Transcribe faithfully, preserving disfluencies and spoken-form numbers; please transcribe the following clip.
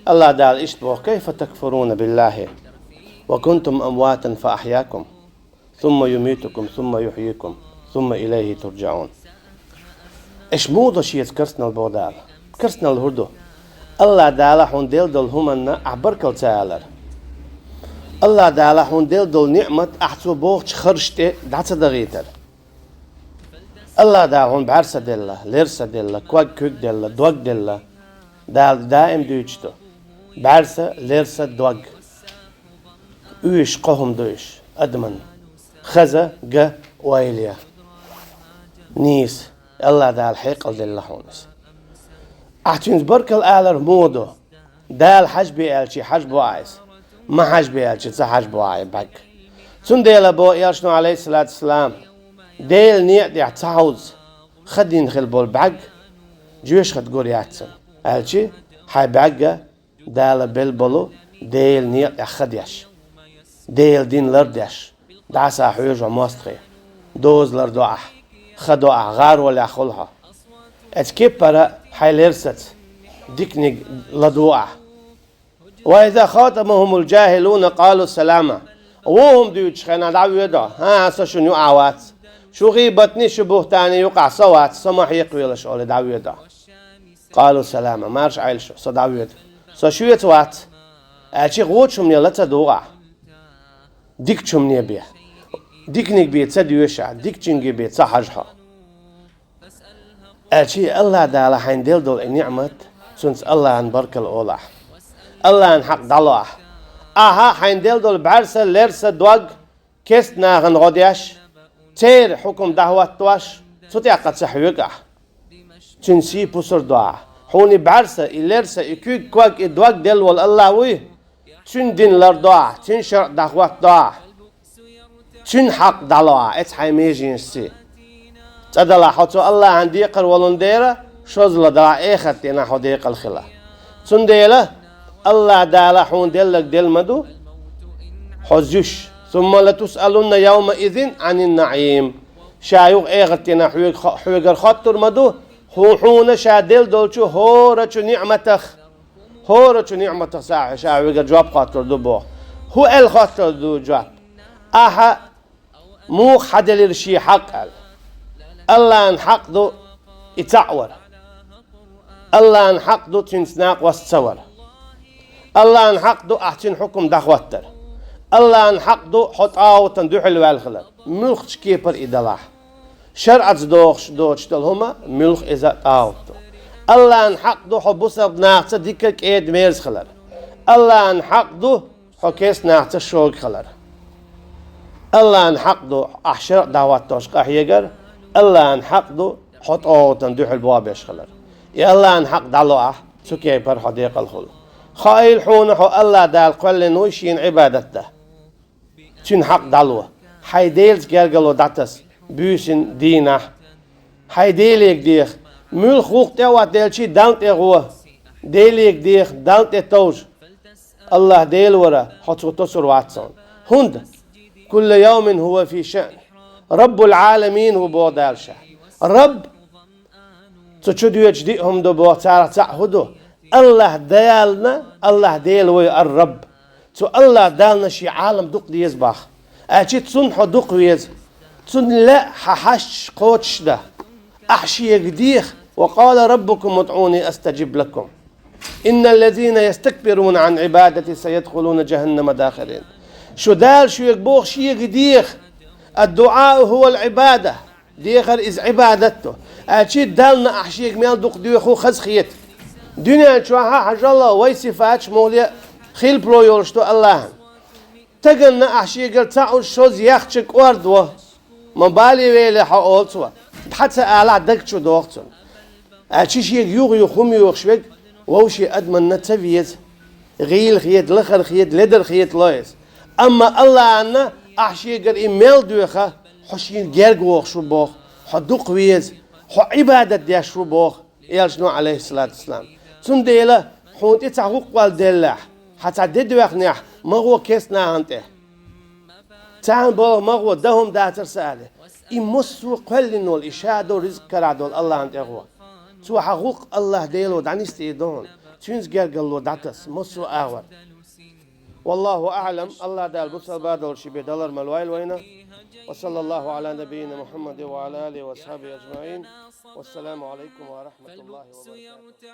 Аллах Дала иштта боху: «Кайфа такфуруна биллахи ва кунтум амватан фа ахьякум, сумма юмитукум, сумма юхьйикум, сумма илайхи турджаун». Аша муха до шеца керстанал, боху Дала? Керстанал хӀун ду? Аллах Дала хьуна делла долу хӀуманна ахь баркалла ца алар. Аллах Дала хьуна делла долу ниъмат ахь цо бохучу харжа тӀе дӀа ца дахийтар. Аллах Дала хьуна бӀаьрса делла, лерса делла, ког-куьг делла, дог делла. Дала даим дуьйцуш ду: бӀаьрса, лерса, дог. Уьш кхо хӀума ду уьш адаман: хаза, га, ойла я, нийса. Аллах Дала хьекъал делла хьуна иза. Ахь цуьнца баркалла алар муха ду? Дала хьажбе аьлчи, хьажбо ахь иза. Ма хьажбе аьлчи, ца хьажбо ахь и бӀаьрг. Цундела боху элчано, алейхиссалату вассалам, Делан некъа тӀехь ца хьовза ха дина хила болу бӀаьрг жоьжахатин гур яц цунна. Аьлчи, хьайн бӀаьрга Дала белла болу Делан некъа тӀехь ха деш, Делан дин лардеш, дӀаса хьоьжу хьо мостагӀий, доза лардо ахь, ха до ахь, гӀаролехь хуьлу хьо. Оцу кеппара хьайн лерсаца диканиг ладугӀу ахь. «Ва иза хатабахумул джахилуна къалу салама». Вон хӀума дуьйцучу хенахь дӀавоьду: «ХӀан, со шуна юкъахь вац. Шу гӀийбатний, шу буьхтаний юкъахь со вац, со ма хьекхавелаш», — олий дӀавоьду. «Къалу салама», марша Ӏойла шу, со дӀавоьду. Со шуьца вац. Аьлчи вочу хӀумане ла ца дугӀу ахь. Дикачу хӀумане бе. Диканиг бен ца доьшу ахь, дикачуьнга бен ца хьажа хьо. Аьлчи Аллах Дала хьайна делла долу и ниъмат, цуьнца Аллахьан баркалла олу ахь. Аллахьан хьакъ дӀало ахь. Ахьа хьайна делла долу бӀаьрса, лерса, дог керста нахана гӀо деш, церан хьукам дӀахӀоттош, цу тӀехь ца хьоьгу ахь. Цуьнан сий пусар до ахь. Хьуна и бӀаьрса, и лерса, и куьг, ког, и дог делла волу Аллах вуй? Цуьнан дин лардо ахь, цуьнан шарӀ дӀахӀоттадо ахь. Цуьнан хьакъ дӀало ахь, эца хьайн меженаш сий. ЦӀа далахь, хьо цу Аллахьан декхар волун дера, шозза ладалахь, эхарт дийнахь хьо декъала хила. Цундела Аллах Дала хьуна деллаг делла ма ду хьо зуьйш. «Сумма латусъалунна явмаизин Ӏанин наӀим». Ша юха эхарт дийнахь хьоьга-, хьоьгара хоттур ма ду хьу-, хьуна ша делла долчу хӀорачу ниъматах. ХӀорачу ниъматах ша, ша хьоьгара жоп хоттур ду боху. ХӀун аьлла хоттур ду жоп? Ахьа муха хьан делира шен хьакъ аьлла. Аллахьан хьакъ ду и цхьаъ вар. Аллахьан хьакъ ду цуьнца накъост ца вар. Аллахьан хьакъ ду ахь цуьнан хьукам дӀахӀоттар. Аллахьан хьакъ ду хьо тӀагӀутан дуьхьал ваьлла хилар. Муьлххачу кепара и далахь. ШарӀаца дохуш доцуш долу хӀума муьлхха иза тӀагӀут ду. Аллахьан хьакъ ду хьо бусалба нахаца дика, кӀеда, мерза хилар. Аллахьан хьакъ ду хьо керста нахаца шога хилар. Аллахьан хьакъ ду ахь шарӀ дӀахӀоттош къахьегар, Аллахьан хьакъ ду хьо тӀагӀутан дуьхьал бобеш хилар. И Аллахьан хьакъ дӀало ахь, цу кепара хьо декъала хуьлу. Хаийла хьуна хьо Аллах Дала кхоьллина вуй шена Ӏибадат дан. Цуьнан хьакъ дӀало. Хьайн Делаца гергарло дӀатаса, буьйсанна, дийнахь. Хьайн Делега деха. Муьлхха гӀуллакх тӀе а ватделчий, Далла тӀе гӀо. Делега деха, Далла тӀе товжа. Аллах Дела вара, хьо цо тосур вац хьуна. ХӀунда? «Кулла явмин хӀува фи шаън». Раббул Ӏаламин ву боху Дала ша. Рабб, цу чу доьдуш диъ хӀума ду боху, царах цхьаъ хӀун ду? Аллах Дална, Аллах Дела вуй ар-Рабб. Цу Аллах Дална шен Ӏалам дукха деза боху. Аьлчи цунна хьо дукха веза. Цунна лаьа хьан хьашташ кхочушдан. Ахь шега деха: «Ва къала раббукум удъуни астаджиб лакум. Инна ллазина ястакбируна ан Ӏибадати саядхулуна джаханнама дахирин». Шу Дала шуьга боху шега деха. Ад-дуӀау хӀувал Ӏибада. Дехар иза Ӏибадат ду. Аьлчи Дална ахь шега мел дукха доьху хаза хета. Дуьнен чохь а хьажал вай сифаташ муххале а хилпало йолуш ду Аллахьан. Стаганна ахь шегара цхьаъ уьш шозза яхча кӀордо. Ма бале веле хьо олу цо. ДӀа ца алахь даг чу доху цунна. Аьлчи шега юха-юха хӀума йохуш верг вовшийн адаманна ца веза. ГӀийла хета, лахара хета, ледара хета ло иза. Амма Аллахьанна ахь шегара и мел доьху, хьо шена герга вохуш ву боху, хьо дукха веза, хьо Ӏибадат деш ву боху, элчано, алейхиссалату вассалам. Цундела хьуна тӀе цхьа гӀуллакх деллехь, хьан цхьа де доьхнехь, ма гӀо керста нахана тӀе. Царна боху ма гӀо, дан хӀума дацара сан аьлла. И массо а кхоьллина волу, и ша долу ризкъ карахь долу Аллахьана тӀе гӀо. Цо хьан гӀуллакх Аллах Дело дӀанисдийр ду хьуна. Цуьнца гергарло дӀатасса, массо а агӀор. والله أعلم, АллахӀ Дала бусалба долчу бен далар мел вайла вайна. وصلى الله على نبينا محمد وعلى آله وأصحابه أجمعين. والسلام عليكم ورحمة الله وبركاته.